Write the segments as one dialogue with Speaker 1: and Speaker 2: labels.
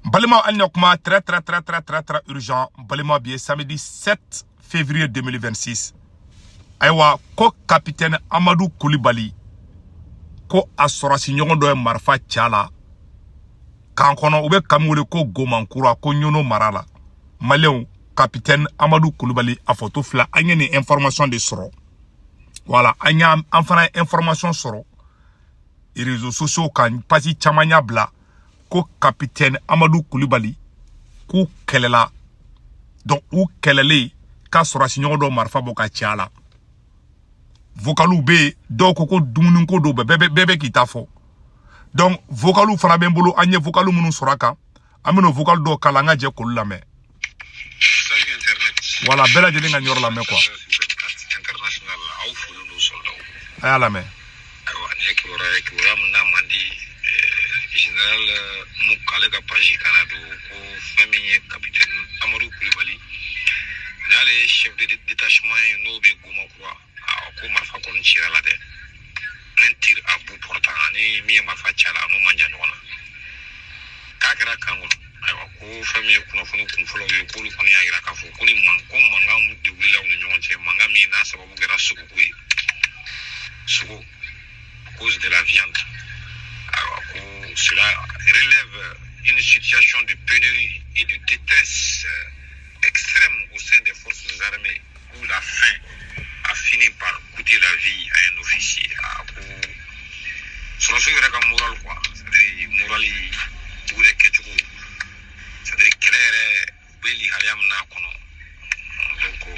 Speaker 1: Balima, an ɲa kuma très très très très très très urgent. Balima, bi ye samedi 7 février 2026. Ayiwa, ko capitaine Amadou Koulibaly, ko a sɔrɔsi ɲɔgɔn dɔ ye marifa ci a la kan kɔnɔ, u bɛ kan min wele ko Gomankura, ko Ɲono mara la. Maliyɛnw, capitaine Amadou Koulibaly a photo filɛ. An ye nin information de sɔrɔ. Voilà, an y'a, an fana ye information sɔrɔ réseaux sociaux kan, page caman y'a bila ko capitaine Amadou Koulibaly k'u kɛlɛla. Donc u kɛlɛlen, k'a sɔrɔsi ɲɔgɔn dɔ marifa bɔ ka ci a la. Vocaliw bɛ yen, dɔw ko ko dumuniko dɔw bɛ, bɛɛ bɛ k'i ta fɔ. Donc vocaliw fana bɛ n bolo, an ye vocal minnu sɔrɔ a kan, an bɛna o vocal dɔw kala, an ka jɛ k'olu lamɛn.
Speaker 2: Salut Internet.
Speaker 1: Voilà, bɛɛ lajɛlen ka nin yɔrɔ lamɛn quoi.
Speaker 2: International, aw folen don soldat.
Speaker 1: A y'a lamɛn.
Speaker 2: Ayiwa, nin ye kibaruya ye, kibaruya min n'a man di. Général Muk, ale ka page kana don ko fɛn min ye capitaine Amadou Koulibaly, n'ale ye chef de détachement ye, n'o bɛ Gomakura, ko marifa kɔni cira la dɛ, un tir à bout portant, ani min ye marifa ci a la, n'o man jan ɲɔgɔn na, k'a kɛra kan kɔnɔ. Ayiwa, ko fɛn min ye kunnafoni kunfɔlɔw ye, k'olu kɔni y'a yira k'a fɔ ko ni man ko mankan de wulila u ni ɲɔgɔn cɛ, mankan min n'a sababu kɛra sogoko ye, sogo, à cause de la viande. Ayiwa, ko cela relève une situation de pénurie et de détresse extrême au sein des forces armées, où la faim a fini par coûter la vie à un officier. A ko sɔrɔsiw yɛrɛ ka moral quoi, c'est à dire moral u yɛrɛ kɛcogo, c'est à dire kɛlɛ yɛrɛ, u bɛ lihaliya min n'a kɔnɔ. Donc ko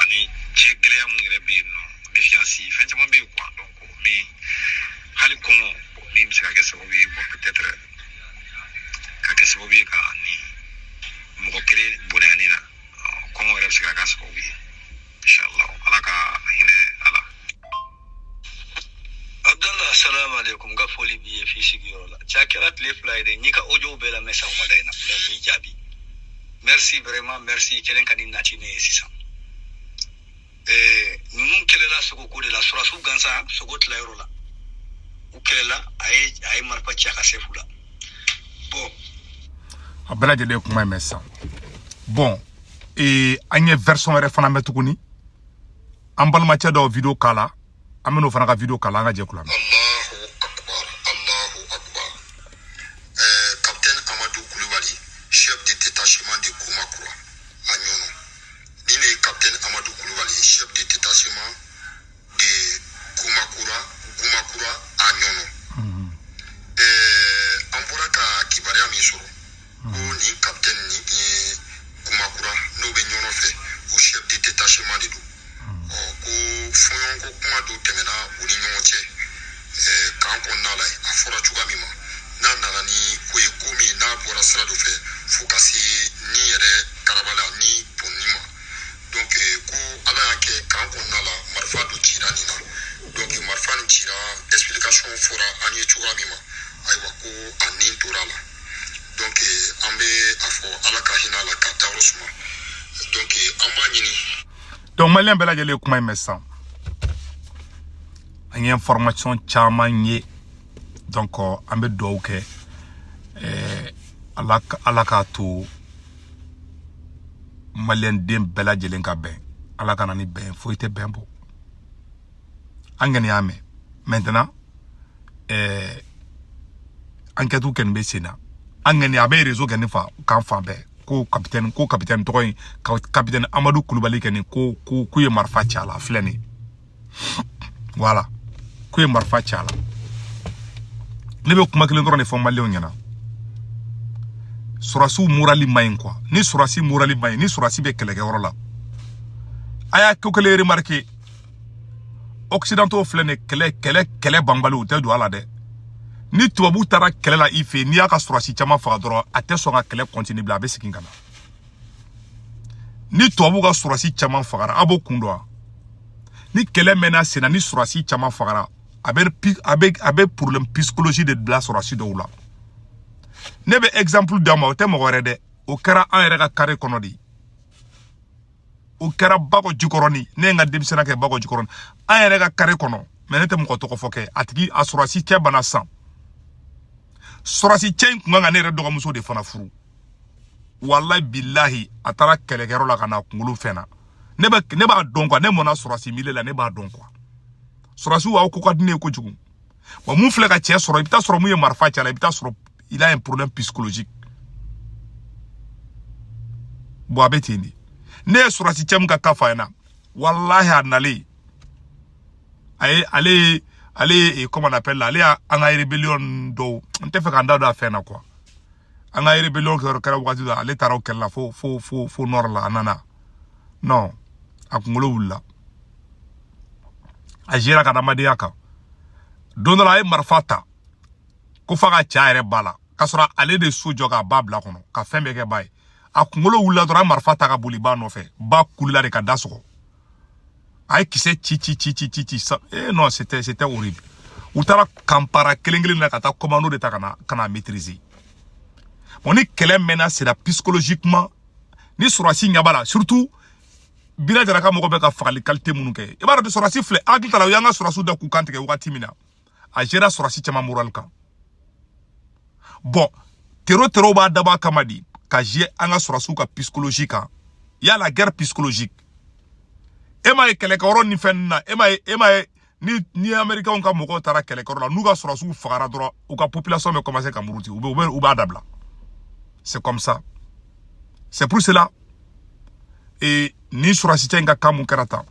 Speaker 2: ani cɛ gɛlɛya mun yɛrɛ bɛ yen nɔ, méfiance, fɛn caman bɛ yen quoi. Donc min hali kɔngɔ min bɛ se ka kɛ sababu ye, bon, peut-être ka kɛ sababu ye ka nin mɔgɔ kelen bonya na, kɔngɔ yɛrɛ bɛ se ka kɛ sababu ye. Inshallah, Ala ka hinɛ a la.
Speaker 3: Abdallah, assalamu alaikum. N ka foli b'i ye f'i sigiyɔrɔ la. Cɛ, a kɛra tile 2 ye dɛ. N'i ka audio bɛɛ lamɛn sɔgɔmada in na, mais n m'i jaabi. Merci, vraiment merci. Kelen ka nin nati ne ye sisan. Ninnu kɛlɛla sogoko de la, sɔrɔsiw gansan, sogo tilayɔrɔ la u kɛlɛla, a ye marifa ci a ka sefu la. Bon.
Speaker 1: A bɛɛ lajɛlen ye kuma in mɛn sisan. Bon, an ye version wɛrɛ fana mɛn tuguni, an balimacɛ dɔw vidéo k'a la, an bɛn'o fana ka vidéo k'a la, an ka jɛ k'u lamɛn.
Speaker 4: Allahu Akbar, Allahu Akbar. Capitaine Amadou Koulibaly, chef de détachement de Koumakoura, à Niono. Nin de ye capitaine Amadou Koulibaly, chef de détachement de Koumakoura, Koumakoura à Niono. An bɔra ka kibaruya min sɔrɔ, ko nin capitaine nin ye Koumakoura, n'o bɛ Ɲɔnɔ fɛ, o chef de détachement de don. Ɔ, ko fɔɲɔgɔnkɔ kuma dɔ tɛmɛna u ni ɲɔgɔn cɛ kan kɔnɔna la. A fɔra cogoya min ma, n'a nana ni ko ye, ko min n'a bɔra sira dɔ fɛ fo ka se ni yɛrɛ karabala ni bɔnni ma. Donc ko Ala y'a kɛ, kan kɔnɔna la, marifa dɔ cira nin na. Donc marifa nin cira, explication fɔra an ye cogoya min ma, ayiwa, ko a nin tora la. Donc an bɛ a fɔ Ala ka hinɛ a la, ka dayɔrɔ suma. Donc an b'a ɲini.
Speaker 1: Donc maliyɛn bɛɛ lajɛlen ye kuma in mɛn sisan, an ye information caman ye. Donc an bɛ dugawu kɛ, Ala k'a to maliyɛn den bɛɛ lajɛlen ka bɛn. Ala ka na ni bɛn, foyi tɛ bɛn bɔ. An kɔni y'a mɛn. Maintenant, enquête kɔni bɛ sen na. An kɔni a bɛ réseau kɔni fa kan fan bɛɛ ko capitaine tɔgɔ in, capitaine Amadou Koulibaly kɔni, ko k'u ye marifa ci a la. A filɛ nin ye. Voilà, k'u ye marifa ci a la. Ne bɛ kuma kelen dɔrɔn de fɔ maliyɛnw ɲɛna: sɔrɔsiw moral man ɲi quoi. Ni sɔrɔsi moral man ɲi, ni sɔrɔsi bɛ kɛlɛkɛyɔrɔ la, a y'a ko kelen remarqué: occidentaux filɛ nin ye, kɛlɛ kɛlɛ kɛlɛ banbali, u tɛ don a la dɛ. Ni tubabu taara kɛlɛ la i fɛ yen, n'i y'a ka sɔrɔsi caman faga dɔrɔn, a tɛ sɔn ka kɛlɛ continuer bilen, a bɛ segin ka na. Ni tubabu ka sɔrɔsi caman fagara, a b'o kun dɔn wa? Ni kɛlɛ mɛnna sen na, ni sɔrɔsi caman fagara, a bɛ problème psychologie de bila sɔrɔsi dɔw la. Ne bɛ exemple d'a ma, o tɛ mɔgɔ wɛrɛ dɛ, o kɛra an yɛrɛ ka carré kɔnɔ de, o kɛra Bakɔ Jikɔrɔni. Ne ye n ka denmisɛnninya kɛ Bakɔ Jikɔrɔni, an yɛrɛ ka carré kɔnɔ. Mais ne tɛ mɔgɔ tɔgɔ fɔ kɛ. A tigi a sɔrɔsi cɛ bana sisan. Sɔrɔsi cɛ in kun kan ka ne yɛrɛ dɔgɔmuso de fana furu. Walahi bilahi, a taara kɛlɛkɛyɔrɔ la ka na kunkolo fɛn na. Ne b'a dɔn quoi, ne mɔnna sɔrɔsi milieu la, ne b'a dɔn quoi. Sɔrɔsiw aw ko ka di ne ye kojugu. Bon, mun filɛ ka cɛ sɔrɔ, i bɛ taa sɔrɔ mun ye marifa ci a la, i bɛ taa sɔrɔ il a un problème psychologique. Bon, a bɛ ten de. Ne ye sɔrɔsi cɛ min ka cas fɔ a ɲɛna, walahi a nalen, a ye ale ye, comment on appelle, ale y'an ka rébellion dɔw, n tɛ fɛ k'an da don a fɛn na quoi. An ka rébellion kɛra wagati dɔ, ale taara o kɛlɛ la fo fo fo fo nord la, a nana. Non, a kunkolo wulila. A géré ka adamadenya kan. Don dɔ la, a ye marifa ta ko f'a ka cɛ a yɛrɛ ba la, k'a sɔrɔ ale de so jɔ k'a ba bila kɔnɔ ka fɛn bɛɛ kɛ ba ye. A kunkolo wulila dɔrɔn, a ye marifa ta ka boli ba nɔfɛ. Ba kulila de ka da sɔgɔ. A ye kisɛ ci ci ci ci ci ci sa. Eh non, c'était horrible. U taara kanpara kelen kelen na ka taa commando de ta ka na maîtriser. Bon, ni kɛlɛ mɛnna, c'est la psychologiquement, ni sɔrɔsi ɲɛ b'a la, surtout Bina Jara ka mɔgɔ bɛ ka fagali qualité minnu kɛ. I b'a dɔn, sɔrɔsi filɛ, hakili t'a la, u y'an ka sɔrɔsiw da k'u kan tigɛ wagati min na, a gérera sɔrɔsi caman moral kan. Bon, terro b'a dabɔ a kama de ka jouer an ka sɔrɔsiw ka psychologie kan. Il y a la guerre psychologique. E m'a ye kɛlɛkɛyɔrɔ ni fɛn na, e m'a ye ni américains ka mɔgɔw taara kɛlɛkɛyɔrɔ la, n'u ka sɔrɔsiw fagara dɔrɔn, u ka population bɛ commencer ka muruti, u b'a dabila. C'est comme ça, c'est pour cela. Et ni sɔrɔsi cɛ in ka cas mun kɛra tan,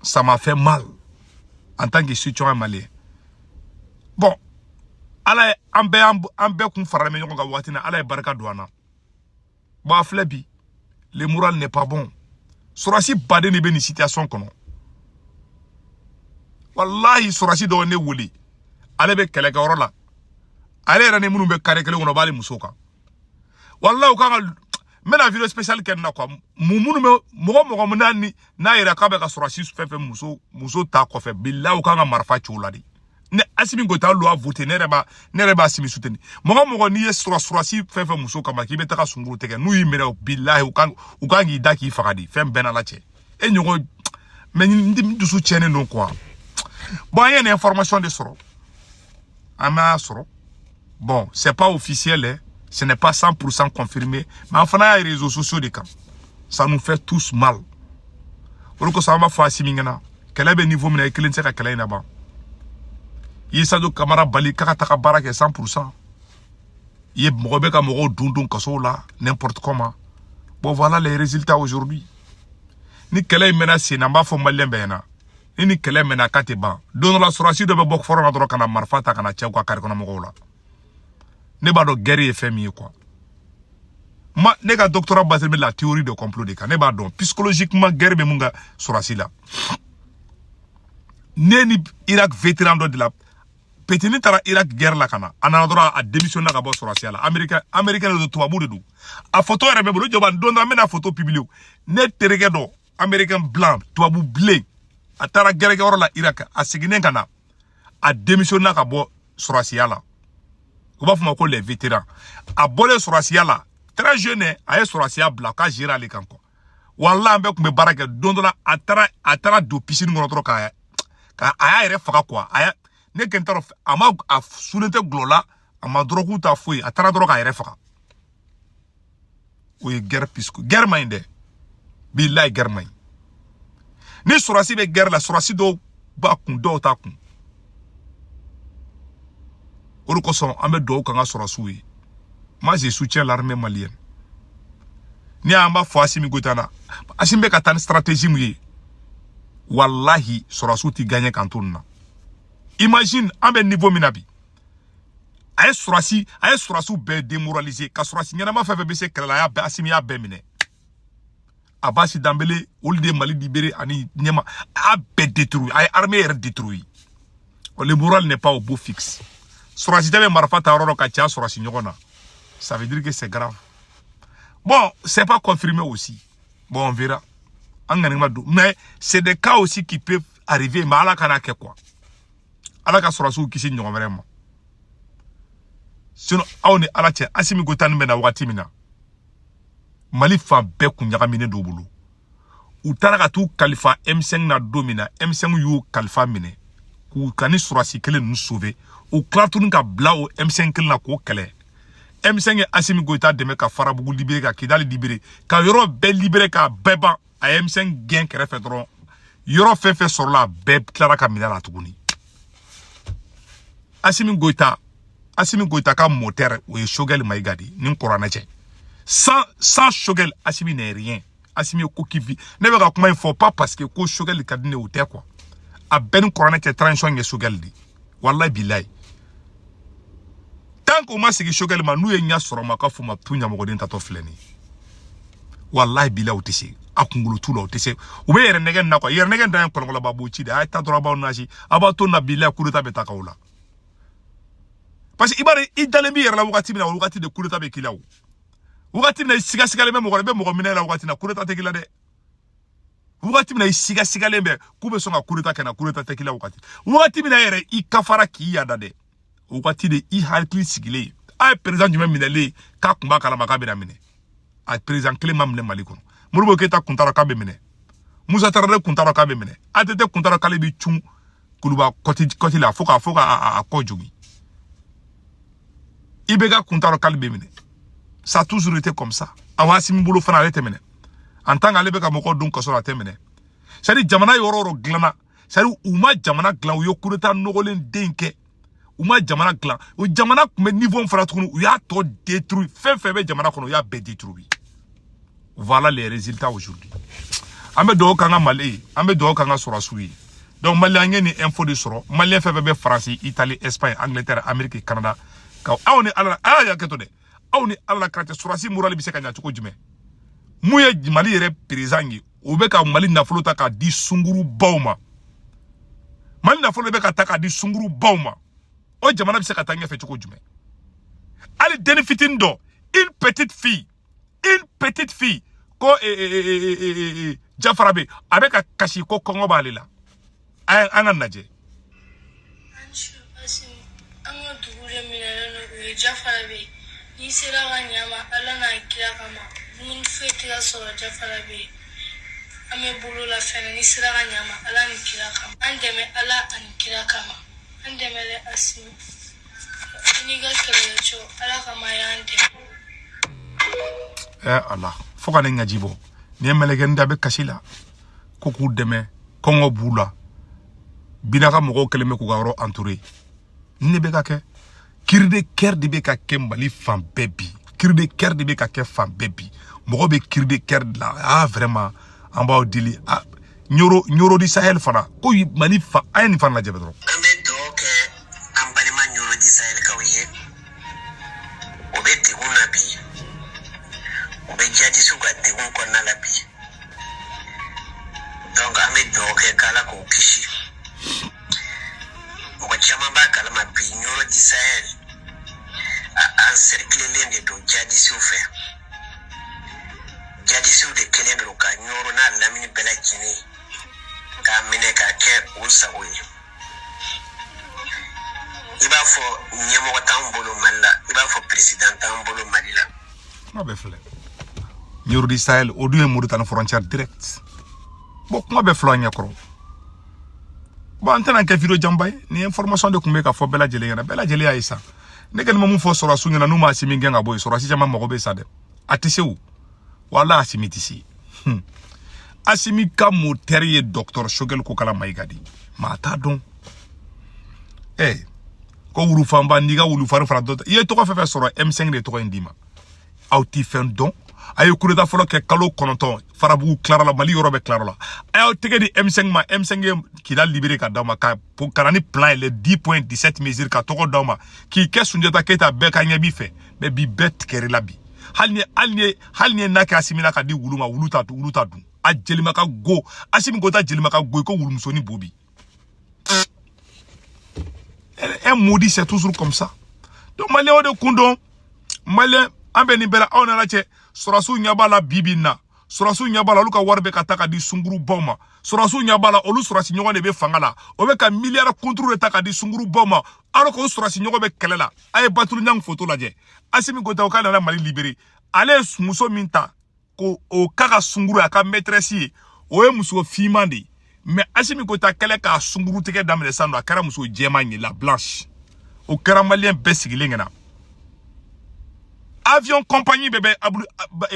Speaker 1: ça m'a fait mal en tant que citoyen malien. Bon, ala ye an bɛɛ, an bɛɛ kun faralen bɛ ɲɔgɔn kan waati na, ala ye barika don an na. Bon, a filɛ bi, le moral n'est pas bon. Sɔrɔsi baden de bɛ nin situation kɔnɔ. Walahi, sɔrɔsi dɔw ne wele, ale bɛ kɛlɛkɛyɔrɔ la, ale yɛrɛ ni minnu bɛ carré kelen kɔnɔ, o b'ale muso kan. Walahi, u kan ka, n bɛna vidéo spéciale kɛ nin na quoi. Mun minnu bɛ mɔgɔ mun n'a ni n'a yɛrɛ k'a bɛ ka sɔrɔsi fɛn fɛn muso ta kɔfɛ, bilahi, u kan ka marifa ci o la de. Ne Assimi Goïta loi voté, ne yɛrɛ b'a Assimi soutenir. Mɔgɔ n'i ye sɔrɔsi fɛn fɛn muso kama k'i bɛ taga sunkuru tigɛ, n'u y'i minɛ, bilahi, u kan k'i da k'i faga de. Fɛn bɛɛ n'Ala cɛ e ɲɔgɔn. Mais n dusu tiɲɛnen don quoi. Bon, an ye nin information de sɔrɔ, an m'a sɔrɔ. Bon, c'est pas officiel hein, ce n'est pas 100% confirmé, mais an fana y'a réseaux sociaux de kan. Ça nous fait tous mal. O de kosɔn an b'a fɔ Assimi ɲɛna, kɛlɛ bɛ niveau min na, i kelen tɛ se ka kɛlɛ in laban. I ye Sadio Kamara bali k'a ka taga baara kɛ 100%. I ye mɔgɔ bɛ ka mɔgɔw dun dun kasow la n'importe comment. Bon, voilà les résultats aujourd'hui. Ni kɛlɛ in mɛnna sen na, n b'a fɔ maliyɛn bɛɛ ɲɛna, ni kɛlɛ mɛnna k'a tɛ ban, don dɔ la sɔrɔsi dɔ bɛ bɔ fɔlɔ la dɔrɔn ka na marifa ta ka na cɛw ka kari kɔnɔ mɔgɔw la. Ne b'a dɔn guerre ye fɛn min ye quoi. Ma ne ka doctorat basé bɛ la théorie de complot de kan. Ne b'a dɔn psychologiquement guerre bɛ mun ka sɔrɔsi la. Ne ni Irak vétéran dɔ de la, petini taara Irak guerre la ka na, a nana dɔrɔn, a démissionné ka bɔ sɔrɔsiya la. Américain de don, tubabu de don. A photo yɛrɛ bɛ bolo jɔba, don dɔ an bɛna photo publier. Ne terikɛ dɔ, américain blanc, tubabu bilen, a taara guerre kɛyɔrɔ la Irak, a seginnen ka na, a démissionné ka bɔ sɔrɔsiya la. U b'a fɔ ma ko les vétérans. A bɔlen sɔrɔsiya la, très jeune, a ye sɔrɔsiya bila k'a gérer ale kan quoi. Walahi, an bɛɛ tun bɛ baara kɛ. Don dɔ la, a taara don piscine kɔnɔ dɔrɔn ka a y'a yɛrɛ faga quoi. A y'a, ne kɛ n t'a dɔn, a ma a sulen tɛ gulɔ la, a ma dɔrɔgu ta foyi, a taara dɔrɔn k'a yɛrɛ faga. O ye guerre psycho. Guerre man ɲi dɛ, bilahi, guerre man ɲi. Ni sɔrɔsi bɛ guerre la, sɔrɔsi dɔw b'a kun, dɔw t'a kun. O de kosɔn an bɛ dugawu k'an ka sɔrɔsiw ye. Moi, je soutiens l'armée malienne. Ni an b'a fɔ Assimi Goïta na, Assimi bɛ ka taa ni stratégie mun ye, walahi, sɔrɔsiw ti gagner kan to nin na. Imagine, an bɛ niveau min na bi, a ye sɔrɔsiw bɛɛ démoraliser, ka sɔrɔsi ɲɛnama fɛn fɛn bɛ se kɛlɛ la, a y'a bɛɛ, Assimi y'a bɛɛ minɛ. Abasi Danbele, olu de ye Mali libéré ani ɲɛma, a y'a bɛɛ détruit, a ye armée yɛrɛ détruit. Le moral n'est pas au beau fixe. Sɔrɔsi tɛ bɛ marifa ta yɔrɔ dɔ ka caya sɔrɔsi ɲɔgɔn na, ça veut dire que c'est grave. Bon, c'est pas confirmé aussi. Bon, on verra. An ŋani ma don, mais c'est des cas aussi qui peuvent arriver. Mais ala kana kɛ quoi, ala ka sɔrɔsiw kisi ɲɔgɔn wɛrɛ ma. Sinon, aw ni ala cɛ, Assimi Goïta nin bɛ na wagati min na, Mali fan bɛɛ kun ɲagaminen d'u bolo. U taara ka t'u kalifa M5 na don min na, M5 y'u kalifa minɛ. K'u ka ni sɔrɔsi kelen ninnu sauver, u tila tuguni ka bila o M5 kelen na k'o kɛlɛ. M5 ye Assimi Goïta dɛmɛ ka Farabugu libéré, ka Kidali libéré, ka yɔrɔ bɛɛ libéré, k'a bɛɛ ban. A ye M5 gɛn kɛrɛfɛ dɔrɔn, yɔrɔ fɛn fɛn sɔrɔla, a bɛɛ tilara ka minɛ la tuguni. Assimi Goïta ka moteur, o ye Choguel Maïga de ye. Ni kuranɛ cɛ, sans Choguel, Assimi n'est rien. Assimi ye ko k'i ne bɛ ka kuma in fɔ, pas parce que ko Choguel ka di ne ye, o tɛ quoi. A bɛɛ ni kuranɛ cɛ, transition ye Choguel de, wallahi bilahi. Tant que u ma sigi Choguel ma, n'u ye ɲɛ sɔrɔ ma ka fɔ ma tu ɲamɔgɔden tatɔ filɛ nin ye, wallahi bilahi, u tɛ se. A kunkolo t'u la, u tɛ se. U bɛ yɛrɛ nɛgɛ na quoi. Yɛrɛ nɛgɛ dan ye kɔlɔnkɔlɔba b'o ci de. A ye taa dɔrɔn, a b'aw nasi, a b'a to na, bilahi, coup d'état bɛ taa k'aw la. Parce que i b'a dɔn, i dalen b'i yɛrɛ la wagati min na, o wagati de coup d'état bɛ k'i la. O wagati min na i sigasigalen bɛ mɔgɔ la, i bɛ mɔgɔ minɛ la wagati min na, coup d'état tɛ k'i la dɛ. Wagati min na i sigasigalen bɛ k'u bɛ sɔn ka coup d'état kɛ na, coup d'état tɛ k'i la. Wagati min na yɛrɛ i kafara k'i yada dɛ, o wagati de i hakili sigilen. A ye président jumɛn minɛlen k'a kun b'a kalama k'a bɛna minɛ? A président kelen ma minɛ Mali kɔnɔ. Modibo Keyita kun t'a dɔn k'a bɛ minɛ, Musa Tarawele kun t'a dɔn k'a bɛ minɛ, ATT kun t'a dɔn k'ale bɛ cun kuluba kɔti kɔti la fo ka a kɔ jogin. IBK kun t'a dɔn k'ale bɛ minɛ. Ça a toujours été comme ça. Awa, Assimi bolo fana, ale tɛ minɛ. En tant qu'ale bɛ ka mɔgɔw dun kaso la, a tɛ minɛ. C'est à dire, jamana yɔrɔ o yɔrɔ dilanna, c'est à dire, u ma jamana dilan, u ye coup d'état nɔgɔlen den kɛ. U ma jamana dilan. O jamana tun bɛ niveau min fana tuguni, u y'a tɔ détruit. Fɛn fɛn bɛ jamana kɔnɔ, u y'a bɛɛ détruit. Voilà les résultats aujourd'hui. An bɛ dugawu k'an ka Mali ye, an bɛ dugawu k'an ka sɔrɔsiw ye. Donc Mali, an ye nin info de sɔrɔ. Malien fɛn fɛn bɛ Faransi, Italie, Espagne, Angleterre, Amérique, Canada, ka aw ni Ala, a y'a kɛ to dɛ, aw ni Ala la karatɛ. Sɔrɔsi moral bɛ se ka ɲa cogo jumɛn? Mun ye Mali yɛrɛ président ye, o bɛ ka Mali nafolo ta k'a di sungurubaw ma? Mali nafolo bɛ ka ta k'a di sungurubaw ma, o jamana bɛ se ka taa ɲɛfɛ cogo jumɛn? Hali denni fitinin dɔ, une petite fille, une petite fille ko Jafara bɛ, a bɛ ka kasi ko kɔngɔ b'ale la. An ka lajɛ.
Speaker 5: An ka dugu de minɛlen don, o ye Jafara bɛ. N'i sera ka ɲa ma, Ala n'a kira kama, dumuni foyi tɛ ka sɔrɔ Jafara bɛ. An bɛ bolo la fɛnɛ. N'i sera ka ɲa ma, Ala ni kira kama, an dɛmɛ. Ala ani kira kama, an dɛmɛ dɛ. Asimi, i n'i ka kɛlɛkɛcɛw, Ala kama, y'an dɛmɛ.
Speaker 1: Ɛ Ala, fo ka ne ŋaji bɔ. Nin ye mɛlɛkɛnin da bɛ kasi la ko k'u dɛmɛ, kɔngɔ b'u la. Bina ka mɔgɔw kɛlen bɛ k'u ka yɔrɔ entouré. Nin de bɛ ka kɛ, cri de cœur de bɛ ka kɛ Mali fan bɛɛ bi. Cri de cœur de bɛ ka kɛ fan bɛɛ bi. Mɔgɔ bɛ cri de cœur de la. Ah, vraiment, an b'aw deli. Ah, Ɲoro, Ɲoro di Sahel fana ko Mali fan, an ye nin fana lajɛ dɔrɔn.
Speaker 6: An bɛ dugawu kɛ an balima Ɲoro di Sahelikaw ye. O bɛ degun na bi, u bɛ jihadisiw ka degun kɔnɔna la bi. Donc an bɛ dugawu kɛ k'Ala k'o kisi. Mɔgɔ caman b'a kalama bi, Ɲoro di Sahel a encerclélen de don jihadisiw fɛ. Jihadisiw de kɛlen don ka Ɲoro n'a lamini bɛɛ lajɛlen k'a minɛ k'a kɛ u sago ye. I b'a fɔ ɲɛmɔgɔ t'an bolo Mali la, i b'a fɔ président t'an bolo Mali la.
Speaker 1: Kuma bɛɛ filɛ. Ɲoro di Sahel, o dun ye Mauritanie frontière direct. Bon, kuma bɛɛ filɛ an ɲɛkɔrɔ. Bon, an tɛna kɛ vidéo janba ye. Ni information de tun bɛ ka fɔ bɛɛ lajɛlen ɲɛna, bɛɛ lajɛlen y'a ye sa. Ne kɔni ma mun fɔ sɔrɔsiw ɲɛna, n'u ma Asimi gɛn ka bɔ yen, sɔrɔsi caman mago bɛ sa dɛ. A tɛ se o, wala Asimi tɛ se. Asimi ka moteur ye docteur Choguel Kokala Maïga de, maa t'a dɔn. Ɛ ko wulufanba, n'i ka wulufari fara dɔ, i ye tɔgɔ fɛn fɛn sɔrɔ, M5 de tɔgɔ in d'i ma. Aw ti fɛn dɔn. A ye coup d'état fɔlɔ kɛ, kalo 9, Farabugu tilara la, Mali yɔrɔ bɛɛ tilara la. A y'aw tɛgɛ di M5 ma, M5 ye Kidal libéré ka d'aw ma, ka na ni plan ye, les 10 points 17 mesures, ka tɔgɔ d'aw ma, k'i kɛ Sunjata Keyita, bɛɛ ka ɲɛ b'i fɛ. Mais bi, bɛɛ tigɛr'i la bi. Hali ni ye n'a kɛ Asimi la ka di wulu ma, wulu ta dun. A jelima ka go, Asimi ko ta jelima ka go i ko wulumusonin bo bi. Un maudit, c'est toujours comme ça. Donc Malien, o de kun dɔn. Malien, an bɛ nin bɛɛ la, aw nana cɛ. Sɔrɔsiw ɲɛ b'a la bi bi in na, sɔrɔsiw ɲɛ b'a la, olu ka wari bɛ ka ta ka di sungurubaw ma. Sɔrɔsiw ɲɛ b'a la, olu sɔrɔsi ɲɔgɔn de bɛ fanga la, o bɛ ka miliyari kunturu de ta ka di sungurubaw ma, alors que o sɔrɔsi ɲɔgɔn bɛ kɛlɛ la. A ye Batulu Ɲangi photo lajɛ. Asimi Goyita ko k'ale nana Mali libéré. Ale ye muso min ta ko o k'a ka sunguru ye, a ka maîtresse ye, o ye muso finman de ye. Mais Assimi Goïta kɛlɛ k'a sunkuru tigɛ daminɛ sisan nɔ, a kɛra muso jɛman ye, la blanche. O kɛra maliyɛn bɛɛ sigilen ɲɛna. Avion compagnie bɛɛ bɛ abulu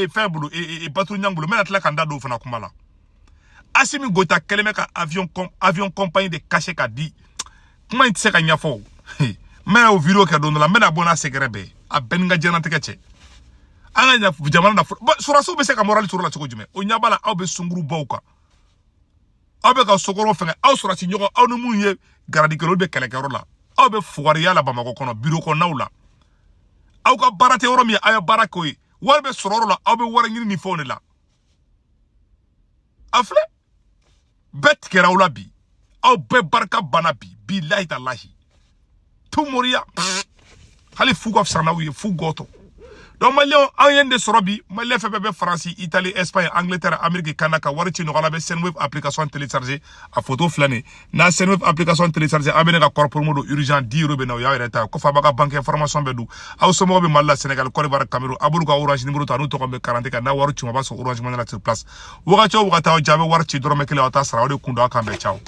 Speaker 1: fɛn bolo, Baturu Ɲang bolo. N bɛna tila ka n da don o fana kuma la. Assimi Goïta kɛlen bɛ ka avion compagnie de caché ka di. Kuma in tɛ se ka ɲɛfɔ o. N bɛna o vidéo kɛ don dɔ la, n bɛna bɔ n'a secret bɛɛ ye. A bɛɛ ni n ka diɲɛlatigɛ cɛ. An ka jamana nafolo, sɔrɔdasiw bɛ se ka morale sɔrɔ la cogo jumɛn? O ɲɛ b'a la, aw bɛ sunkuru baw kan, aw bɛ ka sokɔrɔ fɛngɛ, aw sɔrɔdasi ɲɔgɔn aw ni mun ye garadikɛla, olu bɛ kɛlɛkɛyɔrɔ la, aw bɛ fugariya la Bamakɔ kɔnɔ, biro kɔnɔnaw la. Aw ka baara tɛ yɔrɔ min ye, aw ye baara k'o ye. Wari bɛ sɔrɔ yɔrɔ la, aw bɛ wari ɲini ni fɛnw de la. A filɛ, bɛɛ tigɛra aw la bi, aw bɛɛ barika banna bi. Bilahi talahi, tu moriya, hali fu ka fisa n'aw ye, fu gɔtɔ. Donc maliyɛnw, an ye nin de sɔrɔ bi. Maliyɛn fɛn fɛn bɛ Faransi, Italie, Espagne, Angleterre, Amérique, Canada, ka wari ci nɔgɔya la, bɛ Sendwave application télécharger. A photo filɛ nin. N'a Sendwave application télécharger, aw bɛ ne ka code promo don urgent 10 € bɛ na, o y'aw yɛrɛ ta ye. Kɔfɛ, a b'a ka banque information bɛɛ don. Aw somɔgɔw bɛ Mali la, Sénégal, Côte d'Ivoire, Cameroun, a b'olu ka Orange numéro ta, n'u tɔgɔ bɛ karante kan. N'a wari ci ma, a b'a sɔrɔ Orange Money la sur place. Wagati o wagati aw jaabi, wari ci dɔrɔmɛ kelen, aw t'a sara. O de kun don. Aw kan bɛn, ciao.